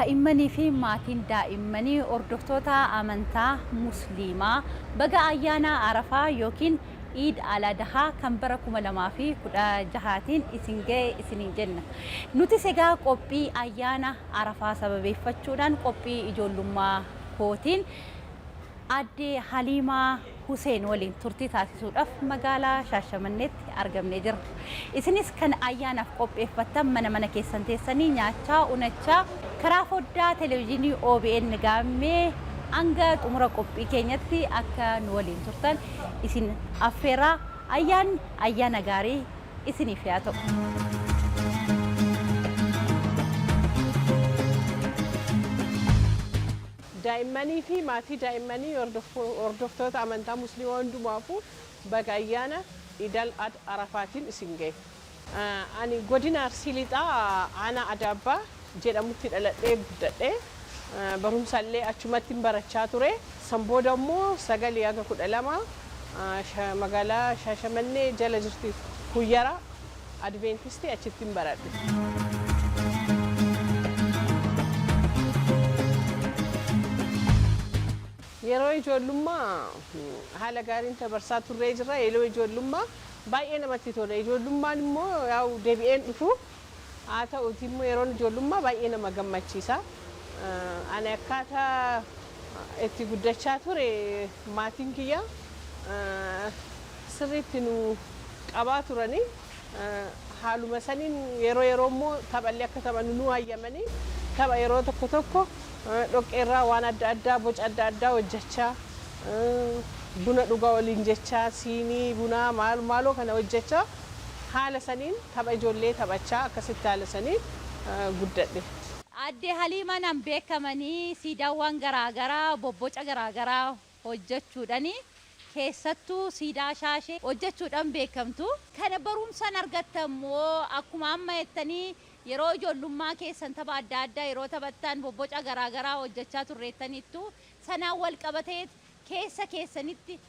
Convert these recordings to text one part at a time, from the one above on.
Daa'immanii fi maatiin daa'immanii hordoftoota amantaa Musliimaa baga ayyaana Arafaa yookiin Iid Al Adahaa kan bara 2016tiin isin ga'e isiniin jenna. Nutis egaa qophii ayyaana Arafaa sababeeffachuudhaan qophii ijoollummaa kootiin Aadde Haliimaa Huseen waliin turtii taasisuudhaf magaalaa Shaashamanneetti argamnee jirra. Isinis kan ayyaanaaf qopheeffattan mana mana keessan teessanii nyaachaa, unachaa karaa foddaa Televijiinii obn Gaammee hanga xumura qophii keenyatti akka nu waliin turtan isin affeerraa ayyaanni ayyaana gaarii isiniif yaa ta'u. Daa'immanii fi maatii daa'immanii hordoftoota amantaa Musliimaa hundumaafuu baga ayyaana Iid-Al Ad Arafaatiin isin gahe. Ani Godina Arsii Lixaa Aanaa Adaabbaa jedhamutti dhaladhee guddadhe. Barumsallee achumattin barachaa ture. San booda immoo 9 haga 12 magaalaa Shaashamannee jala jirti Kuyyara Adiveentistii achittin baradhe. Yeroo ijoollummaa haala gaariin dabarsaa turree jirra. Yeroo ijoollummaa baay'ee namatti tola. Ijoollummaan immoo yaa'u deebi'ee hin dhufu. Haa ta'uutii immoo yeroon ijoollummaa baay'ee nama gammachiisa. Ani akkaataa itti guddachaa ture maatiin kiyya sirriitti nu qabaa turani. Haaluma saniin yeroo yeroo immoo taphallee akka taphannu nuu hayyamanii tapha yeroo tokko tokko dhoqqeerraa waan adda addaa boca adda addaa hojjachaa buna dhugaa waliin jechaa siinii bunaa maal maaloo kana hojjachaa haala saniin tapha ijoollee taphachaa akkasitti haala saniin guddadhe. Aadde Haliimaan an beekamanii siidaawwan garaa garaa bobboca garaa garaa hojjechuudhani. Keessattuu siidaa Shaashee hojjechuudhan beekamtu. Kana barumsan argattan moo akkuma amma jettanii yeroo ijoollummaa keessan tapha adda addaa yeroo taphattan bobboca garaa garaa hojjechaa turreettaniittu sanaan wal qabateet keessa keessanitti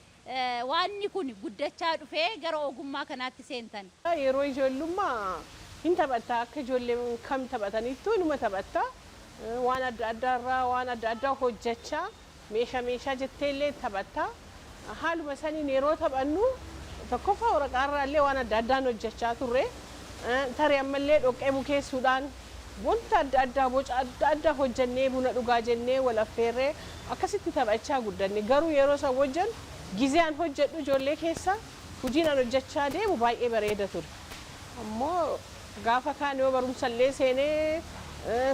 waanni kun guddachaa dhufee gara ogummaa kanaatti seentan? Yeroo ijoollummaa hin taphatta akka ijoolleen kam taphataniittuu inuma taphatta. Waan adda addaa irraa waan adda addaa hojjechaa Meesha meeshaa jetteellee taphatta. Haaluma saniin yeroo taphannu tokkoffaa waraqaarraallee waan adda addaan hojjechaa turre. Tarii ammallee dhoqqee bukeessuudhaan wanta adda addaa boca adda addaa hojjennee buna dhugaa jennee wal affeerree akkasitti taphachaa guddanne. Garuu yeroo san hojjennu gizee an hojjedhu ijoollee keessa hojiin an hojjechaa deemu baay'ee bareeda ture. Ammoo gaafa kaan yoo barumsallee seenee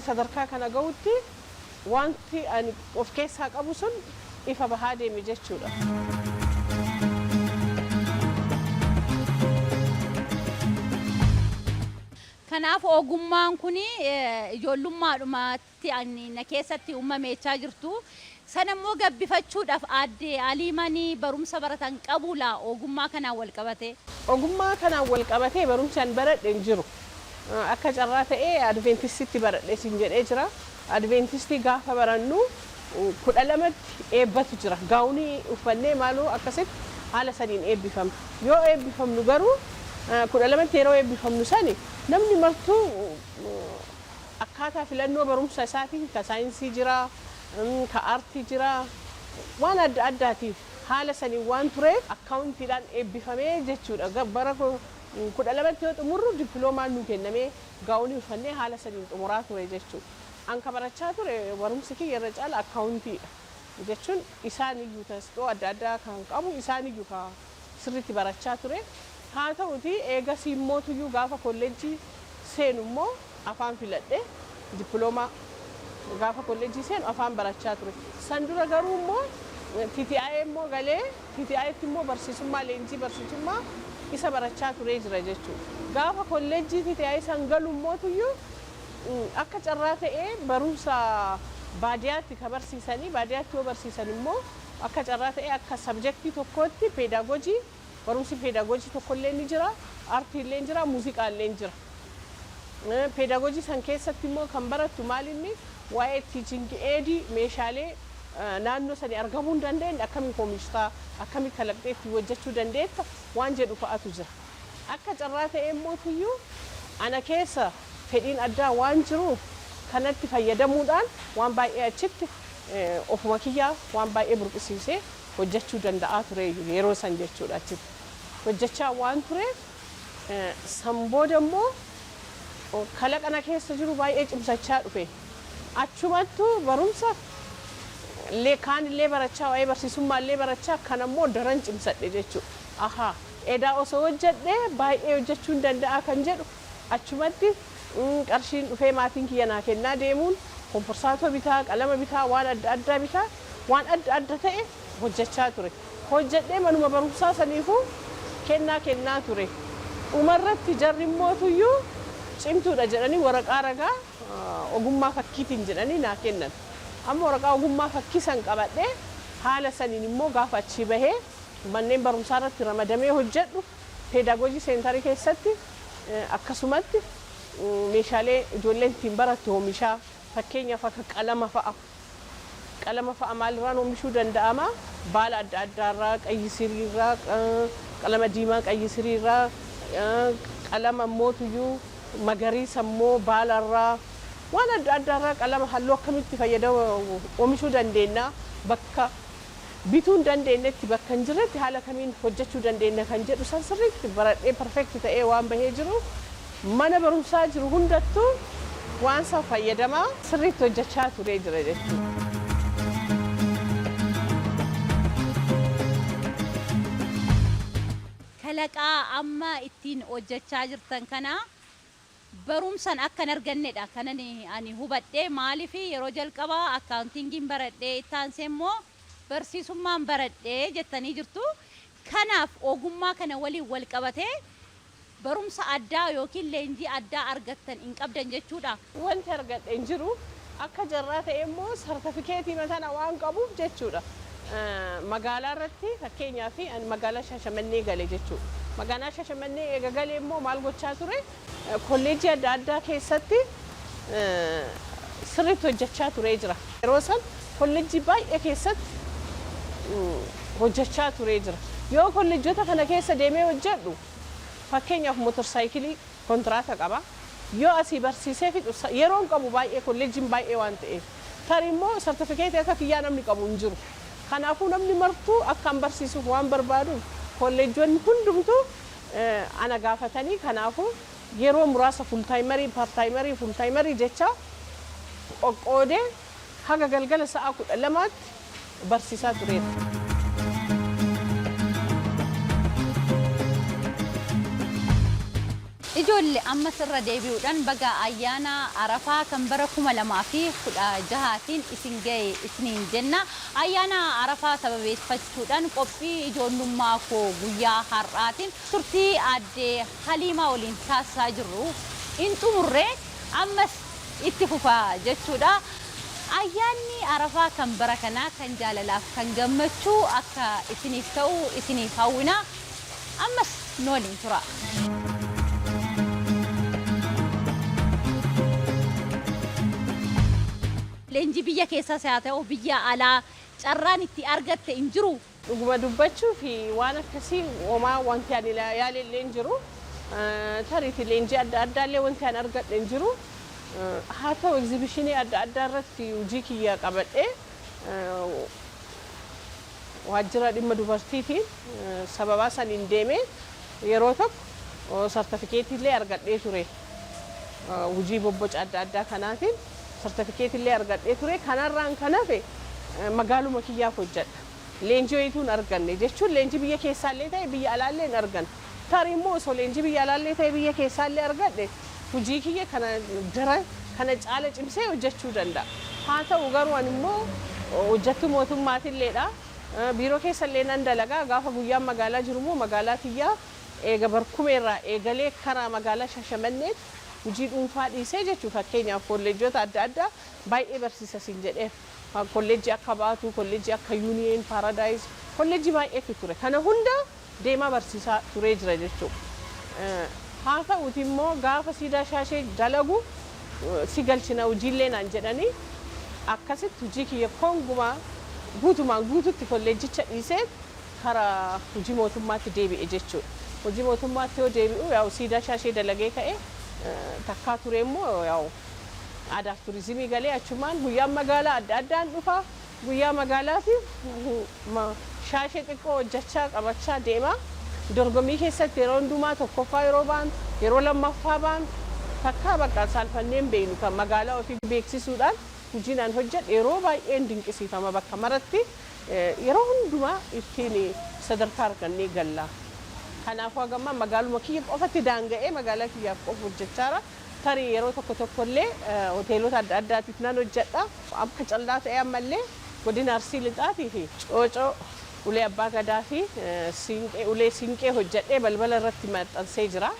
sadarkaa kana gahutti Wanti ani of keessaa qabu sun ifa bahaa deeme jechuudha. Kanaaf ogummaan kun ijoollummaadhumatti ani na keessatti uummameechaa jirtu. Sana immoo gabbifachuudhaaf Aadde Haliimaan barumsa baratan qabuu laa ogummaa kanaan wal qabatee? Ogummaa kanaan wal qabatee barumsi ani baradhe hin jiru. Akka carraa ta'ee Adveentistitti baradhe siin jedhee jira. Adveentistii gaafa barannu 12tti eebbatu jira. Gaawunii uffannee maaloo akkasitti haala saniin eebbifamna. Yoo eebbifamnu garuu 12tti yeroo eebbifamnu sani namni martuu akkaataa filannoo barumsa isaatiin ka saayinsii jira, ka aartii jira, waan adda addaatiif haala saniin waan tureef akkaawuntiidhaan eebbifamee jechuudha. Bara 12tti yoo xumurru dippiloomaan nuu kennamee gaawunii uffannee haala saniin xumuraa ture jechuudha. An ka barachaa ture barumsi kiyya irra caala akkaawuntiidha. Jechuun isaaniyyu tasxoo adda addaa kan qabu isaaniyyu ka sirriitti barachaa ture. Haa ta'uutii eegasii immootuyyuu gaafa kolleejjii seenu immoo afaan filadhe. Dippiloomaa gaafa kolleejjii seenu afaan barachaa ture. San dura garuu immoo TTI immoo galee TTItti immoo barsiisummaa leenjii barsiisummaa isa barachaa turee jira jechuudha. Gaafa kolleejjii TTI san galu immootuyyuu akka carraa ta'ee barumsa baadiyaatti ka barsiisanii baadiyaatti yoo barsiisan immoo akka carraa ta'ee akka sabjektii tokkootti peedaagojii barumsi peedaagojii tokkollee ni jira, aartiillee ni jira, muuziqaallee ni jira. Peedaagojii san keessatti immoo kan barattu maalinni waa'ee tiichingi eedii meeshaalee naannoo sanii argamuu hin dandeenye akkamiin oomishtaa, akkamiin kalaqxee ittiin hojjechuu dandeetta waan jedhu fa'atu jira. Akka carraa ta'ee immootuyyuu ana keessa fedhiin addaa waan jiruuf Kanatti fayyadamuudhaan waan baay'ee achitti ofuma kiyyaa waan baay'ee burqisiisee hojjechuu danda'aa ture yeroo san jechuudha. Achitti hojjechaa waan tureef, san booda immoo kalaqana keessa jiru baay'ee cimsachaa dhufe. Achumattuu barumsa illee kaan illee barachaa, waa'ee barsiisummaa illee barachaa, kan ammoo daran cimsadhe jechuudha. Ahaa, edaa osoo hojjedhe baay'ee hojjechuu hin danda'a kan jedhu, achumatti qarshiin dhufee maatiin kiyya naa kennaa deemuun komporsaatoo bitaa, qalama bitaa, waan adda addaa bitaa, waan adda adda ta'e hojjechaa ture. Hojjedhee manuma barumsaa saniifuu kennaa kennaa ture. Dhumarratti jarri immootuyyuu cimtuudha jedhanii waraqaa ragaa ogummaa fakkiitiin jedhanii naa kennan. Amma waraqaa ogummaa fakkii san qabadhee, haala saniin immoo gaafa achii bahee manneen barumsaa irratti ramadamee hojjedhu, pedagogy centerii keessatti akkasumatti meeshaalee ijoolleen ittiin barattu oomishaa, fakkeenyaaf akka qalama fa'a. Qalama fa'a maalirraan oomishuu danda'ama? Baala adda addaarraa, qayyisiriirraa, qalama diimaa qayyisiriirraa, qalama mootuyyuu magariisa immoo baalarraa, waan adda addaarraa qalama halluu akkamitti fayyadamu oomishuu dandeenya, bakka bituu hin dandeenyetti, bakka hin jirretti haala kamiin hojjechuu dandeenya kan jedhu san sirriitti baradhee perfect ta'ee waan bahee jiru, mana barumsaa jiru hundattuu waan san fayyadamaa sirriitti hojjechaa turee jira jechuudha. Kalaqaa amma ittiin hojjechaa jirtan kana barumsan akka hin argannedha kanan ani hubadhe. Maaliif? Yeroo jalqabaa accountingiin baradhee, itti aansee immoo barsiisummaan baradhee jettanii jirtu. Kanaaf ogummaa kana waliin wal qabatee barumsa addaa yookiin leenjii addaa argattan hin qabdan jechuudha. Wanti argadhe hin jiru. Akka jarraa ta'e immoo sartifikeetii matana waan qabuuf jechuudha. Magaalaa irratti, fakkeenyaaf, ani magaalaa Shaashamannee gale jechuudha. Magaalaa Shaashamannee eega galee immoo maal gochaa ture? Kolleejjii adda addaa keessatti sirriitti hojjechaa turee jira. Yeroo san kolleejjii baay'ee keessatti hojjechaa turee jira. Yoo kolleejjota kana keessa deemee hojjedhu, fakkeenyaaf motorsaayikilii kontiraata qaba. Yoo asii barsiisee fixu yeroon qabu baay'ee, kolleejjiin baay'ee waan ta'eef. Tarii immoo sartifikeetii akka kiyyaa namni qabu hin jiru. Kanaafuu namni martuu akka an barsiisuuf waan barbaaduuf kolleejjonni hundumtuu ana gaafatanii, kanaafuu yeroo muraasa full-timerii, part-timerii, full-timerii jecha qoqqoodee haga galgala sa'a 12tti barsiisaa tureera. Ijoollee, amma sirra deebi'uudhaan baga ayyaana Arafaa kan bara 2016tiin isin ga'e isiniin jenna. Ayyaana Arafaa sababeeffachuudhaan qophii ijoollummaa koo guyyaa har'aatiin turtii aaddee Haliimaa waliin taasisaa jirru hin xumurre, ammas itti fufaa jechuudha. Ayyaanni Arafaa kan bara kanaa kan jaalalaaf, kan gammachuu akka isiniif ta'u isiniif hawwina. Ammas nu waliin tura. Leenjii biyya keessaas haa ta'u biyya alaa carraan itti argatte hin jiru? Dhuguma dubbachuu fi waan akkasii homaa wanti ani yaalellee hin jiru. Tariitii leenjii adda addaallee wanti ani argadhe hin jiru. Haa ta'u, exhibitionii adda addaa irratti hojii kiyya qabadhee waajjira dhimma dubartiitiin sababaa saniin deemee yeroo tokko sartifikeetiillee argadhee ture. Hojii bobboca adda addaa kanaatiin sartifikeetiillee argadhee ture. Kanarraan kan hafe magaaluma kiyyaaf hojjedha. Leenjii wayituu hin arganne jechuun, leenjii biyya keessaallee ta'e biyya alaallee hin arganne. Tarii immoo osoo leenjii biyya alaallee ta'e biyya keessaallee argadhe, hojii kiyya kana daran, kana caala cimsee hojjechuu danda'a. Haa ta'u garuu ani immoo hojjettuu mootummaatiilleedha. Biiroo keessallee nan dalagaa. Gaafa guyyaan magaalaa jiru immoo magaalaa tiyyaa eega barkumeerraa eegalee karaa magaalaa Shaashamanneetti hojii dhuunfaa dhiisee jechuu, fakkeenyaaf kolleejjota adda addaa baay'ee barsiisa siin jedheera. Kolleejjii akka Baatu, kolleejjii akka Yuuniyeen, Paaradaayis, kolleejjii baay'eetu ture. Kana hunda deemaa barsiisaa turee jira jechuudha. Haa ta'uuti immoo gaafa siidaa Shaashee dalagu si galchina hojiillee naan jedhanii, akkasitti hojii kiyya kongumaa guutumaan guututti kolleejjicha dhiisee karaa hojii mootummaatti deebi'e jechuudha. Hojii mootummaatti yoo deebi'u, yaa'u siidaa Shaashee dalagee ka'e takkaa ture immoo yaa'u Aadaaf turizimii galee achumaan guyyaan magaalaa adda addaan dhufa. Guyyaa magaalaatiif shaashee xiqqoo hojjechaa qabachaa deema. Dorgommii keessatti yeroo hundumaa tokkoffaa yeroo ba'an, yeroo lammaffaa ba'an, takkaa bakka saalfanneen beeknu kan magaalaa ofii beeksisuudhaan hojiin hojjedhe yeroo baay'een dinqisiifama bakka maratti, yeroo hundumaa ittiin sadarkaa argannee galla. Kanaafuu hagammaa magaaluma kiyya qofatti daanga'ee magaalaa kiyyaaf qofa hojjechaara. Tarii yeroo tokko tokkollee hoteelota adda addaatiif nan hojjedha. Akka callaa ta'e ammallee godina Arsii Lixaatii fi coocoo, ulee abbaa gadaa fi siinqee, ulee siinqee hojjedhee balbala irratti maxxansee jira.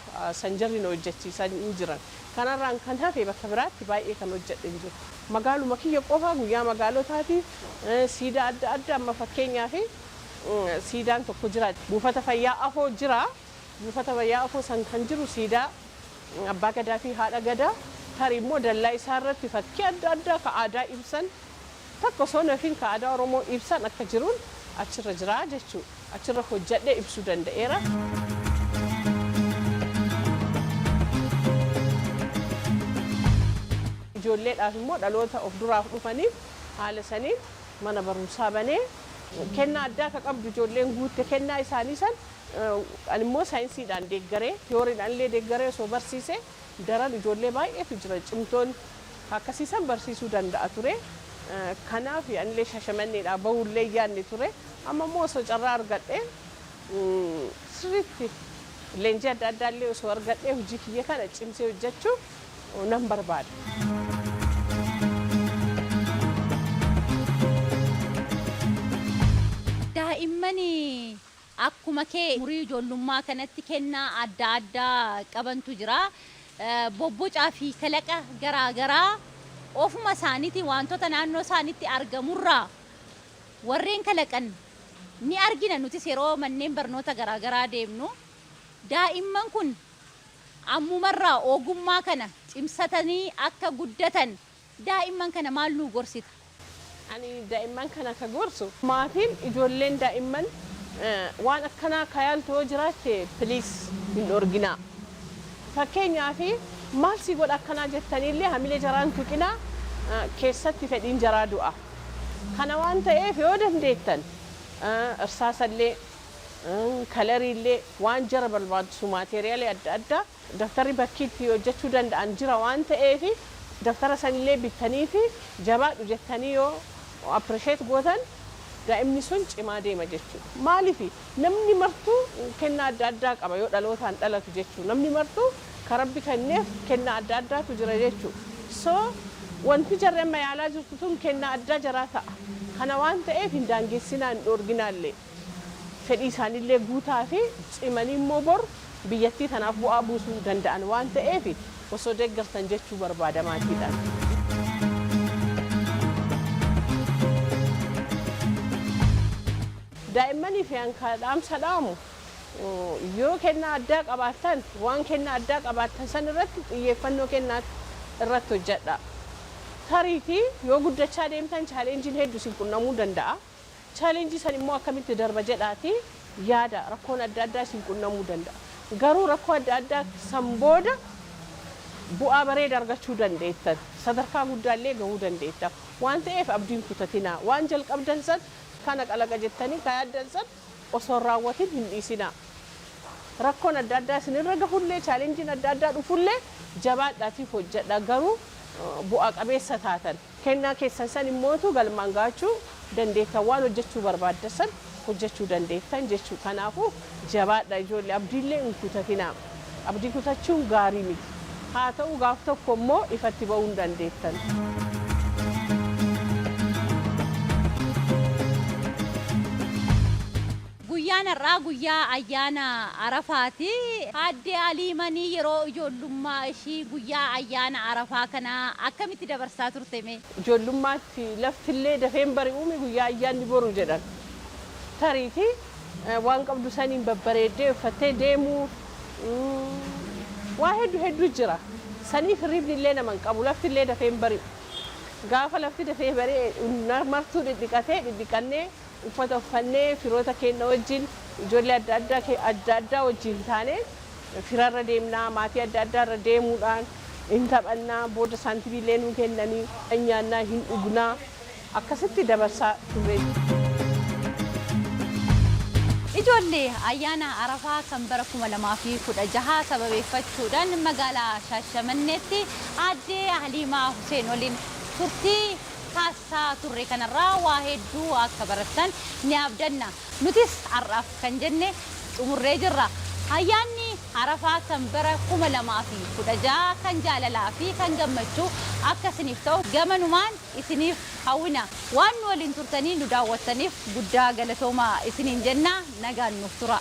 Sanjarri na hojjechiisan hin jiran. Kanarraan kan hafe bakka biraatti baay'ee kan hojjedhe hin jiru. Magaaluma kiyya qofa guyyaa magaalotaatiif siidaa adda addaa, amma fakkeenyaaf siidaan tokko jira. Buufata fayyaa afoo jira. Buufata fayyaa afoo san kan jiru siidaa abbaa gadaa fi haadha gadaa, tarii immoo dallaa isaa irratti fakkii adda addaa ka aadaa ibsan takka osoo nafin ka aadaa Oromoo ibsan akka jiruun achirra jira jechuudha. Achirra hojjedhee ibsuu danda'eera. Ijoolleedhaaf immoo dhaloota of duraaf dhufaniif haala saniin mana barumsaa banee, kennaa addaa ka qabdu ijoolleen guutte kennaa isaanii san ani immoo saayinsiidhaan deeggaree, tiyooriidhaan illee deeggaree osoo barsiise daran ijoollee baay'eetu jira cimtoon akkasiisan barsiisuu danda'a ture. Kanaaf anillee Shashamanneedhaa bahullee yaadne ture. Amma immoo osoo carraa argadhee, sirriitti leenjii adda addaa illee osoo argadhee, hojii kiyya kana cimsee hojjechuu nan barbaada. Daa'imman akkuma kee umurii ijoollummaa kanatti kennaa adda addaa qabantu jira. Bobbocaa fi kalaqa garaa garaa ofuma isaaniitiin wantoota naannoo isaaniitti argamurraa warreen kalaqan ni argina nutis yeroo manneen barnoota garaa garaa deemnu. Daa'imman kun ammumarraa ogummaa kana cimsatanii akka guddatan daa'imman kana maal nuu gorsita? Ani daa'imman kana ka gorsu, maatiin ijoolleen daa'imman waan akkanaa kayaaltu yoo jiraatte, please hin dhorginaa. Fakkeenyaaf maal si godha akkanaa jettaniillee hamilee jaraan tuqinaa, keessatti fedhiin jaraa du'a. Kana waan ta'eef yoo dandeettan irsaasallee, kalariillee, waan jara barbaachisu maateeriyaalii adda addaa, daftarri bakkiitti hojjechuu danda'an jira waan ta'eef, daftara sanillee bittanii fi jabaadhu jettanii yoo appreciate gootan daa'imni sun cimaa deema jechuudha. Maaliif namni martuu kennaa adda addaa qaba yoo dhalootaan dhalatu jechuudha. Namni martuu ka Rabbi kenneef kennaa adda addaatu jira jechuudha. So wanti jarri amma yaalaa jirtu tun kennaa addaa jaraa ta'a. Kana waan ta'eef hin daangessinaa, hin dhoorginaallee. Fedhii isaaniillee guutaa fi cimanii immoo bor biyyattii tanaaf bu'aa buusuu danda'an waan ta'eef osoo deeggartan jechuu barbaada maatiidhaan. Daa'immanii fi kan dhaamsa dhaamu, yoo kennaa addaa qabaattan, waan kennaa addaa qabaattan san irratti xiyyeeffannoo kennaa irratti hojjedha. Tariitii yoo guddachaa deemtan challengeiin hedduu isin qunnamuu danda'a. Challenge san immoo akkamitti darba jedhaati yaada, rakkoon adda addaa isin qunnamuu danda'a. Garuu rakkoo adda addaa san booda bu'aa bareeda argachuu dandeettan. Sadarkaa guddaallee gahuu dandeettan. Waan ta'eef abdiin kutatinaa. Waan jalqabdan san, kana qalaqa jettanii ka yaaddan san osoo hin raawwatin hin dhiisinaa. Rakkoon adda addaa isinirra gahullee, challengeiin adda addaa dhufullee, jabaadhaatiif hojjedha. Garuu bu'aa qabeessa taatan. Kennaa keessan san immootu galmaan gahachuu dandeettan, waan hojjechuu barbaaddan san hojjechuu dandeettan jechuu. Kanaafuu jabaadha ijoollee, abdiillee hin kutatinaa. Abdii kutachuun gaarii miti. Haa ta'u, gaaf tokko immoo ifatti ba'uu hin dandeettan. Guyyaan har'aa guyyaa ayyaana Arafaati. Aadde Aliimanii yeroo ijoollummaa ishii guyyaa ayyaana Arafaa kana akkamitti dabarsaa turte mee? Ijoollummaatti laftillee dafeen bari'uumi guyyaa ayyaanni boru jedhan. Tariiti waan qabdu saniin babbareeddee uffattee deemuuf waa hedduu hedduu jira. Saniif hirribni illee nama hin qabu, laftillee dafeen bari'u. Gaafa lafti dafee bari'e martuu dhidhiqatee, dhidhiqannee, uffata uffannee, firoota keenya wajjin, ijoollee adda addaa adda addaa wajjin taanee firarra deemnaa, maatii adda addaa irra deemuudhaan Hin taphannaa, booda saantibiilee nuu kennanii, hin nyaannaa, hin dhugnaa, akkasitti dabarsaa turre. Ijoollee, ayyaana Arafaa kan bara 2016 sababeeffachuudhaan magaalaa Shaashamanneetti aaddee Haliimaa Huseen waliin turtii taasisaa turre kanarraa waa hedduu akka barattan ni abdanna. Nutis har'aaf kan jenne xumurree jirra. Ayyaanni Arafaa kan bara 2016 kan jaalalaa fi kan gammachuu akka isiniif ta'u gamanumaan isiniif hawwina. Waan nu waliin turtanii nu daawwattaniif guddaa galatoomaa isiniin jenna, nagaan nuuf tura.